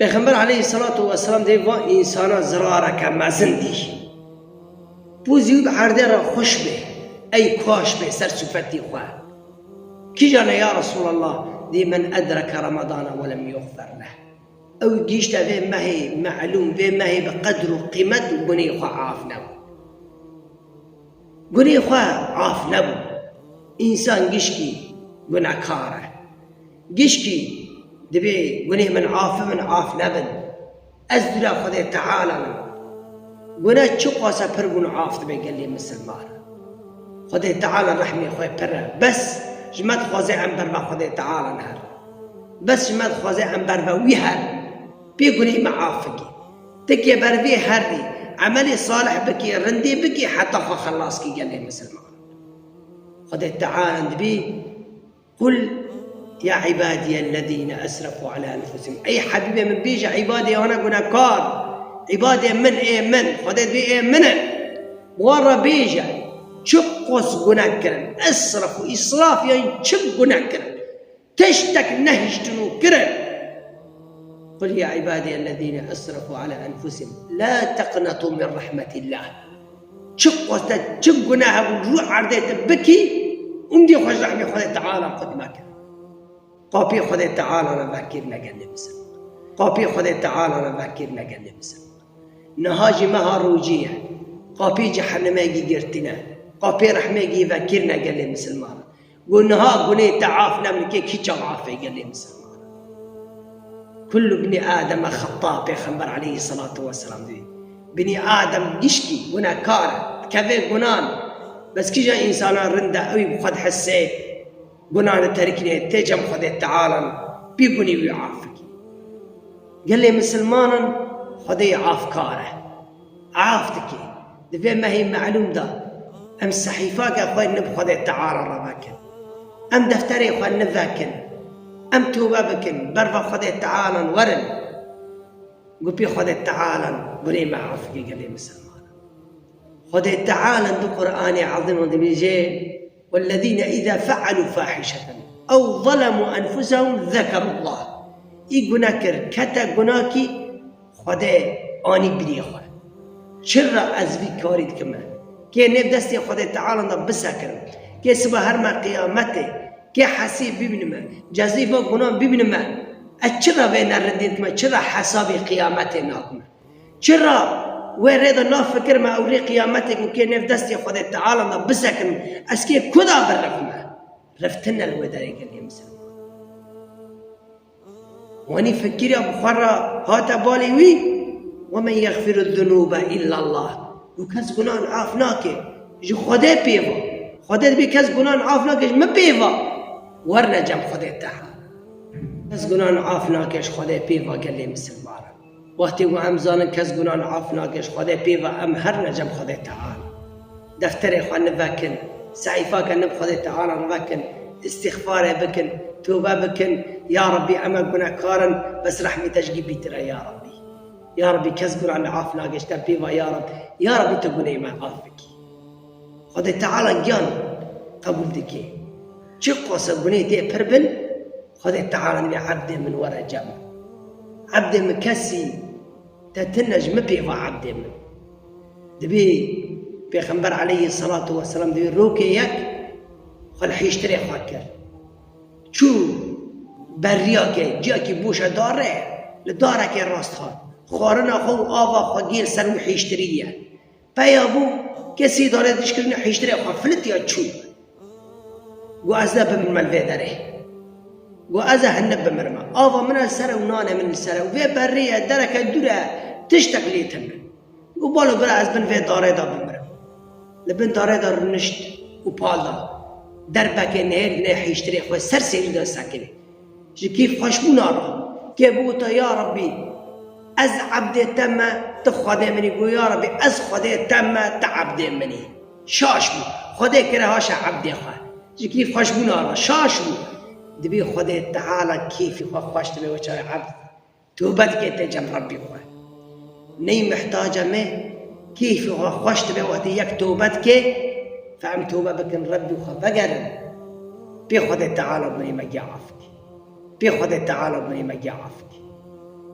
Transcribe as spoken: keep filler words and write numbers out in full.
Pêxember aleyhisselatu vesselam dê va însana zirareke mezin dî. Pûzî wî bi erdê re xweş bê, ey kaş bê ser sifetî xwe. Kîjan e ya Resulallah? Dê men edreke Ramadana ve lem yuxfer leh. Ew gihîşte vê mehê melûm, vê mehê bi qedr û qîmet û gunê xwe af nebû. Gunê xwe af nebû. Însan gişkî gunekar e. Gişkî dibê gunê min af bibin, af nebin. Ez dûra Xwedê Teala me. Gune çiqas e pir bûn, af dibe gelê misilman. Xwedê Teala rehmê xwe pir e. Bes ji me dixwaze em berva Xwedê Teala herin. Bes ji me dixwaze em berva wî herin. Pê gunê me af bikî. Tikê ber vê herî, emelê salih bikî, rindî bikî, heta xwe xelas kî gelê misilman. Xwedê Teala dibî, "Kul ya ibadiyellezîne esrefu ala enfusihim." Ey Hebîbê min bêje, îbadê wana gunekar, îbadê min ê min, Xwedê dibî ê min e. Wan re bêje, çi qos gune kirin, esref û îsraf, yanî çi gune kirin. Tiştek nehiştin û kirin. Qul ya ibadiyellezîne esrefu ala enfusihim la teqnetu min rehmetillah. Çi qos te, çi guneh hebû rû erdê te bikî, umdî xwe ji rehmê Xwedê Teala xwe dima kir. Qapiyê Xwedê Teala re vekir ne gelê misilman. Qapiyê Xwedê Teala re vekir ne gelê misilman. Niha jî meha rojî ye. Qapiyê cehennemê gî girtine. Qapiyê rehmê gî vekir ne gelê misilman. Got niha gunê te af nebin, kê kî çav afê gelê misilman. Kullu bnî Ademe xeta, Pêxember aleyhisselatu vesselam dibî. Binî Adem gişkî gunekar e, dikeve gunan. Bes kîjan însana rind e, ew ê bi xwe dihise, gunan li terikînê tê cem Xwedê Teala, pî gunî wî af bikî. Gelê misilmanan Xwedê afkar e. Af dike. Di vê mehê melûm de em sehîfake xwe nib Xwedê Teala re vekin. Em defterê xwe nivekin. Em tobe bikin, berva Xwedê Teala werin. Gupî Xwedê Teala gunê me af bike gelê misilman. Xwedê Teala di Qur'anê Ezîm de dibêje, "Wellezîne îza fe'alû fahîşeten ew zelemû enfusehum zekerullah." Î gune kir, kete gunakî, Xwedê anî birê xwe. Çira ez vî karî dikime? Kê nêv destê Xwedê Teala de bisekirim? Kê siba herme qiyametê? Kê hesîb bibînime? Cezî va gunan bibînime? Ez çira vê nerindî dikime? Çira hesabê qiyametê nakime? Çira wê rê de nafikirime ew rê qiyametê ku kê nêv destê Xwedê Teala de bisekirim? Ez kê ku da birifime? Riftine li wê derê gelê misilman. Wanî fikiriya bi xwe re hate balê wî, "Ve men yexfiru zunûbe illallah." Û kes gunan af nake ji Xwedê pê ve. Xwedê dibê kes gunan af nake ji min pê ve. Werne cem Xwedê Teala. Kes gunan af nake ji Xwedê pê ve gelê misilman. Wextê ku em zanin kes gunan af nake ji Xwedê pê ve, em herine cem Xwedê Teala. Defterê xwe nivekin, sehîfake nib Xwedê Teala nivekin, îstîxfarê bikin, tobe bikin, ya Rabbî, em gunekar in, bes rehmê te ji gî bîtire, ya Rabbî. Ya Rabbî, kes gunan af nake ji te pê ve, ya Rabbî. Ya Rabbî, tu gunê me af bikî. Xwedê Teala giyan qebûl dike. Çi qasa gunê tê pir bin, Xwedê Teala dibê ebdê min were cem. Ebdê min kesî te tune ji min pê va ebdê min. Dibê Pêxember aleyhisselatu vesselam dibê rokê yek xwe li hîştirê xwe kir. Çû beriyake, ciyakî boşe dare, li darekê rast hat. Xwarina xwe û ava xwe gêl ser wî hîştirî ye. Peya bû, kesî dare dişkirine hîştirê xwe filitiya çû. Got, "Ez ne bimirim li vê derê." Got, "Ez ê hinne bimirim. Ava min e li ser e û nanê min li ser e û vê berê ye, dereke dûr e, tiştek lê tune." Got, "Balo bira ez bin vê darê de bimirim." Li bin darê de rûnişt û pal da. Derbekê nihêrîne hîştirê xwe ser serî de sekinî. Ji kêfxweşbûna re kê bigota, "Ya Rabbî, ez ebdê te me, tu Xwedê min î." Got, "Ya Rabbî, ez Xwedê te me, tu ebdê min î." Şaş bû. Xwedê kire haşa ebdê xwe. Ji kêfxweşbûna re şaş bû. Dibê Xwedê Teala kêfî xwe xweş dibe, weçare ebd tobe dike tê cem Rebbî xwe. Ney mihtac e me, kêfî xwe xweş dibe wextê yek tobe dike, fe em tobe bikin, Rebbî xwe vegerin. Pê Xwedê Teala gunê me giya af bike. Pê Xwedê Teala gunê me giya af bike.